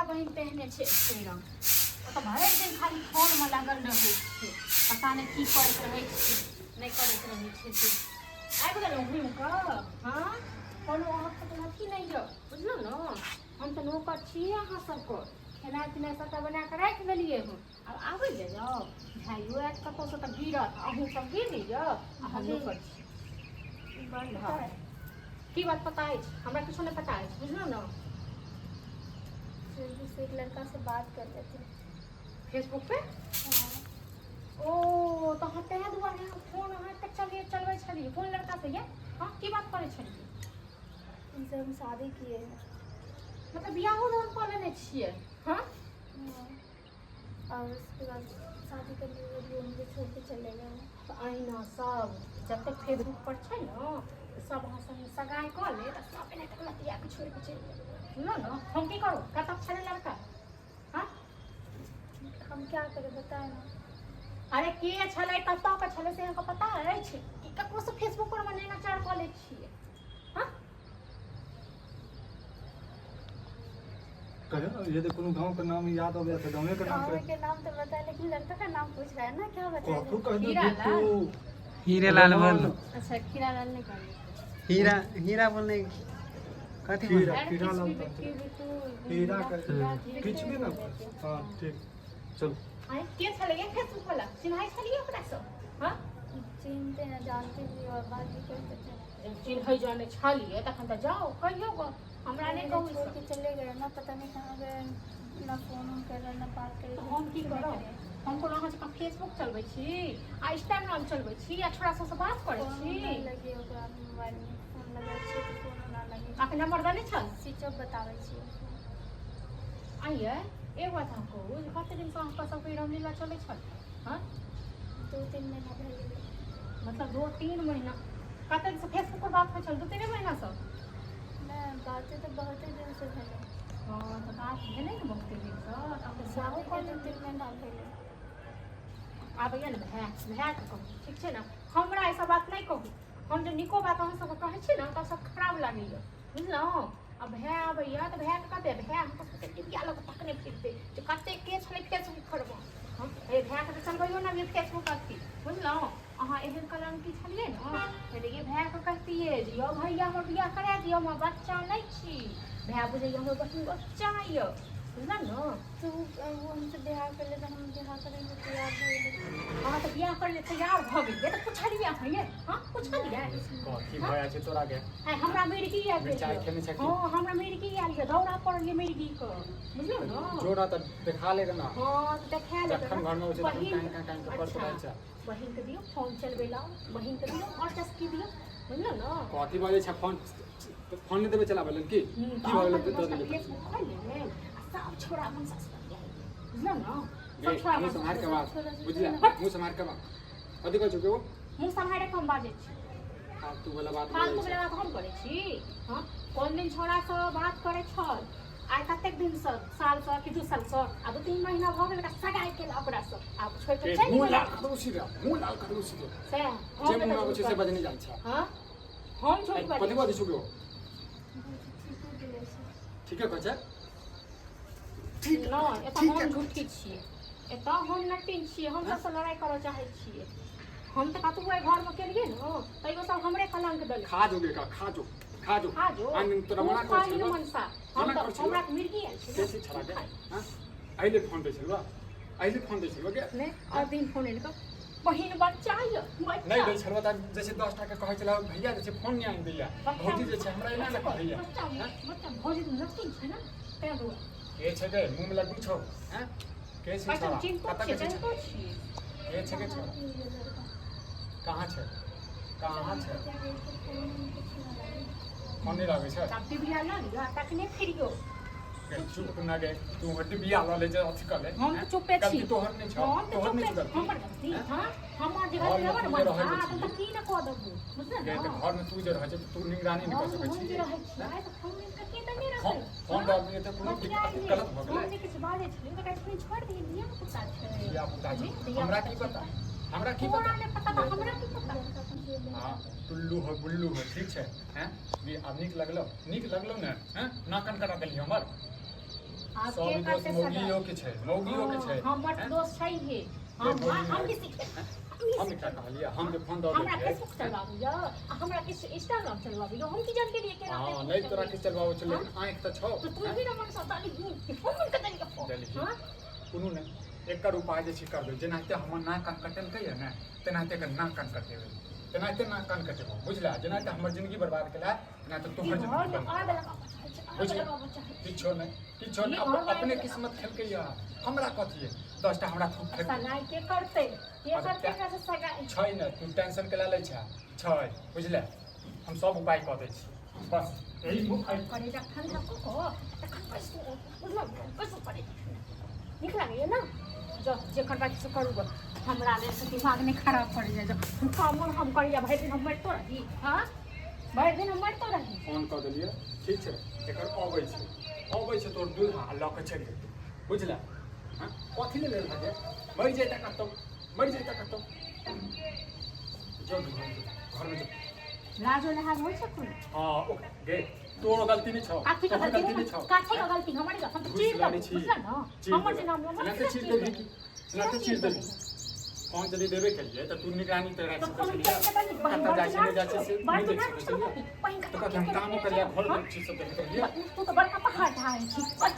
बहिन तेहने छै एके रंग। ओ तऽ भरि दिन खाली फोनमे लागल रहै छै, पता नहि की करैत रहै छै, नहि करैत रहै छै। से आबि गेलहुँ घुमि कऽ? हँ, कोनो अहाँके कोनो अथी नहि यऽ, बुझलहुँ ने? हम तऽ नौकर छियै अहाँ सबके, खेनाइ पिनाइ सबटा बना कऽ राखि देलियै हँ। आब आबै लए जाउ, भाइयो आयत कतहुसँ तऽ गिरत, अहूँ सब गिर लिअ आ हम नौकर छी। बात पता है? की बात पता अछि? हमरा किछो नहि पता अछि, बुझलहुँ ने? फेसबुक से एक लड़का से बात कर रहे थे। फेसबुक पे? हाँ। ओ तऽ अहाँ ताहि दुआरे अहाँ फोन अहाँ एतेक चलिए चलबै छलियै। कोन लड़का से ये? हँ, की बात करै छलियै? उनसे हम शादी किए हैं। मतलब बियाहो दान कऽ लेने छियै? हँ। हाँ, और उसके बाद शादी करने के बाद वो मुझे छोड़ के चले गए। तऽ अहिना सब जतेक फेसबुक पर छै ने, सब अहाँ संगे सगाइ कऽ लेत आ सब एनाहिते लतिया कऽ छोड़ि कऽ चलि जायत, बुझलहुँ ने? हम की करू? कतऽ छलै लड़का? हँ, हम क्या करें, बताए ना। अरे के छलै, कतऽ के छलै, से अहाँके पता अछि कि ककरोसँ फेसबुक पर मे नैनाचार कऽ लै छियै? हँ। कहियो यदि कोनो गाँव के नाम याद अबै तऽ गाँवे के नाम गाँव कह। के नाम तो बताए, लेकिन लड़का का नाम पूछ रहा है ना, क्या बताए? कथू कह दो। हीरा लाल। बिट्टू। हीरे लाल बोल। अच्छा, खीरा लाल नहि कहलियै? हीरा, हीरा बोलने कथी बोल? खीरा अरे खीरा किछु लाल भी तऽ बिट्टू बिट्टू हीरा हीरा, कह खीरा, जे किछु भी ना। हाँ, ठीक, चल। आँय, के छलै ये फेसबुक वाला? चिन्है छलियै ओकरा सब? हँ। चिन्हते हैं, जानते भी और बात भी करते थे। जब चिन्है जानै छलियै तखन तऽ जाउ कहियौ गऽ, हमरा नहि मुझे कहू ई छोड़ सब। के चले गए ना, पता नहीं कहाँ गए, ना फोन ऑन कर रहा, ना बात करे। तऽ हम की कुछ नहीं करब? करे। हम कोनो अहाँ जकाँ फेसबुक चलबै छी आ इंस्टाग्राम चलबै छी आ छोड़ा सबसँ बात करै फोन छी? ना लगे ओकरा मोबाइल में, फोन लगै छियै तऽ फोनो ना लगे। अहाँके नंबर देने छल? स्विच ऑफ बताबै छियै। आइये एक बात अहाँ कहू जे कते दिनसँ अहाँके सबके ई रामलीला चलै छल? हँ। 2-3 महीना भए गेलै। मतलब 2-3 महीना? कते दिनसँ फेसबुक पर बात होइ छल? 2-3 महीनासँ? नहि, बाते तऽ बहुते दिनसँ भेलै। हँ, तऽ बात भेलै ने बहुते दिनसँ, तऽ अहाँके बियाहो शादीके कऽ दू लेलियै। तीन महीना भेलै। आबैया ने भाय, भायके कहू, ठीक छै ने? हमरा ई सब बात नहि कहू। हम जे नीको बात अहाँ सबके कहै छी ने तऽ सब खराब लागैया, बुझलहुँ? आ भाय आबैया तऽ भायके कहते, भाय अहाँके सबके डिबिया लऽ कऽ तकने फिरतै जे कते के छलै फेसबुक परमे। हँ, हे भायके तऽ चलबैयो ने अभी फेसबुक अथी, बुझलहुँ? अहाँ एहन कलंकी छलियै ने, पहिले ये भायके कहतियै जे यौ भैया, हमर बियाह करा दिअ, हम बच्चा नहि छी। भाय बुझैया हमर बहिन बच्चा यऽ, बुझलहुँ ने? तो वो हमसे बियाह कर ले, तऽ हम बियाह करै लए तैयार भऽ गेलियै। अहाँ तऽ बियाह करै लए तैयार भऽ गेलियै तऽ पुछलियै अहाँ ये? हँ, पुछलियै? कथी भऽ जाइ छै तोरा के? आइ हमरा मिर्गी आबि गेल मिरचाइ यऽ। खेने छै की? हँ, हमरा मिर्गी आयल यऽ, दौरा पड़ल यऽ मिर्गी के, बुझलहुँ ने? जोड़ा तऽ देखा ले ना। हँ, तऽ देखा लेबै। जखन घरमे अबै छै तखन बहिन काइन काइन काइन के करैत अच्छा रहै छै। बहिनके दियौ फोन चलबै लए, बहिनके दियौ आओर चस्की दियौ, बुझलहुँ ने? कथी बजै छै? फोन फोन नहि देबै चलाबै लेल की? की भऽ गेलै दऽ देलियै? फेसबुक खोलि लेबै आ सब छोड़ा मनसा से बतियाइ, बुझलहुँ ने? सब छोड़ा मुँह मनसा सम्हारि के से बात बुझलियै, मुँह सम्हारि के बात। कथी कहै छौ के? ओ मुँह सम्हारि कऽ हम बाजै छी। फालतू वाला बात फालतू बजै वला छै। बात हम करै छी? हँ, कोन दिन छौड़ासँ बात करै छल? आइ कतेक दिनसँ, सालसँ कि 2 सालसँ? आ 2-3 महीना भऽ गेल ओकरा सगाइ केला ओकरासँ, आब छोड़ि कऽ ए, चलि मुँह गेल। लाल कर दू सीधे, मुँह लाल कर दू सीधे। सएह जे हम मुँह एतऽ आबै झूठ छै से बाजै? बजने जाइ छै। हँ, हम झूठ बाजै कथी बजै छी? छौ के? ठीके बोलै छै। ठीके कहै छै, ठीक। नहि, एतऽ ठीक हम है। झूठी छियै, एतऽ हम नटिन छियै। हम सबसँ लड़ाइ करऽ चाहै छियै। हम तऽ कतबो एहि घरमे केलियै ने, तैयो सब हमरे कलंक देलकै। खा जो गे, खा जो, खा जो। खा जो। आन दिन तोरा तू मना करै खाही ने छलौ। मनसा, हम मना तऽ करै छलौ। हमरा तऽ मिर्गी आयल छै के ने। छै छड़ा तू के? खाही। हँ, एहि लेल फोन दै छलौ, एहि लेल फोन दै छलौ के? नहि, और दिन फोन एलको, बहिन बच्चा यऽ नहि बच्चा दै छलौ तऽ जैसे 10 टा के कहै छलौ, भैया जे छै फोन नहि आनि दैया, बच्चा भौजी जे छै हमरा एना ने कहैया। बच्चा हँ? बच्चा, भौजी तऽ नटिन छै ने, तें दुआरे। के छै गे? मुँह मे लड्डू छौ? हँ, के छै बच्चा छौड़ा? चिन्तो कतऽ छियै? के छै? चिन्तो छियै? के छै के छौड़ा? कहाँ छै, कहाँ छै? फोन नहि लागै छै। आब डिबिया लऽ लिअ, तखने फिरियौ। गे, चुप ना गे, तू डिबिया लऽ ले जे अथी कऽ ले। हम तऽ चुपे छी। गलती तोहर नहि छौ। हम तऽ तोहर नहि चुपे छौ गलती। हमर गलती? हँ, हमर जे घरमे गलती रहबे ने तू जे रहै मनसा, छी। तऽ की ने कऽ देबू, बुझल गे, ने? तऽ घरमे तू जे रहै छै तऽ तू निगरानी नहि कऽ हम सकै हम छी? जे रहै छियै तऽ फोन के के तऽ नहि फोन रहै। फोन दऽ दियै तऽ कोनो बतियाइए। गलत भऽ हम गेलै? जे किछु बाजै छलियै तऽ कहै छथिन छोड़ि दिही, धिया पुता छै। धिया पुता छै। धिया हमरा पुता की छै। पता, हमरा की तोरा पता? नहि पता तऽ हमरा की पता? हँ, टुल्लू हो, गुल्लू हो, ठीक छै। हैं, आब नीक लगलो? नीक लगलो ने? हैं, नाकन करा देली हमर। आब सब के दोष करतै मौगियो सगाई? के छै, मौगियो के छै। हाँ, हमर हैं? दोस्त छै हे। हम मौगी हम नहि। की सिखेबै? हम हम की एकरा सिखेबै? कहलियै, हम जे फोन दऽ हमरा देलियै। फेसबुक चलबाबैया आ हमरा किछु इंस्टाग्राम चलबाबैया, हम की जान गेलियै केना हँ, फेसबुक नहि तोरा चलबै। किछु चलबाबै छौ, लेकिन आँखि तऽ छौ। तऽ तू हैं? ही ना मन से दाली हम हुनका देलियै फोन। देलही। हाँ? कोनो नहि, एकर उपाय जे छै करबै। जेनाहिते हमर नाक कान कटेलकै यऽ ने, तेनाहिते एकर नाक कान कटेबै, तेनाहिते नाक कान कटेबौ, बुझला? जेनाहिते हमर जिंदगी बर्बाद केला, तेनाहिते ई तोहर घर जिंदगी में बर्बाद। आग लगाबऽ चाहै छै, आग बुझलियै? लगाबऽ चाहै छै। किछो नहि, किछो नहि। ई घर में अपने आग किस्मत खेलकै यऽ, हमरा कथी है? 10टा हमरा थूक फेक। सगाई के करतै? के अरे करतै त्या- एकरा से सगाई? छै ने, तू टेंशन केला लै छै? छै, बुझले? हम सब उपाय कऽ दै छी, बस एहि करेजा ठंडा कऽ कऽ तखन बैसू, बुझलहुँ? बैसू करेजा ठंडा कऽ कऽ। नीक लागैया ने? जो जे करबाक से करू गऽ, हमरा लेल से दिमाग नहि खराब करै जाय। हम कामो हम करैया, भरि दिन हम मरितो रही। हाँ, भरि दिन हम मरितो रही। फोन कऽ देलियै, ठीक छै? एकर अबै छै, अबै छै तोर दूल्हा आ लऽ कऽ चलि जेतौ, बुझले? हँ, कथी लेल एल हजे? मरि जैता कतौ, मरि जैता कतौ। जो घरमे जो, घरमे जो। लाजो लिहाज होइ छै कोनो? हँ, ओ गे, तोरो गलती नहि छौ। काथी के तोहर गलती गलती नहि नहि छौ। काथी के गलती? हमर हम तऽ घुस चीर लानै देबौ, छी। बुझल ने? चीर हमर देबै। जे नाम हमर एनाहिते चीर देबही की? एनाहिते चीर देबही? फोन यदि देबे केलियै तऽ तू निगरानी तऽ राखि तऽ सकै फोन छलियै। करि कऽ देली, बहिन। कतऽ जाइ छै, नहि जाइ छै से बड़ नहि देख दुना सकै छलियै। बहिन। तऽ कथी हम कामो करियै, घरके चीज सब देखैत रहियै? तू तऽ बड़का पहाड़ ढाहै छी। बस,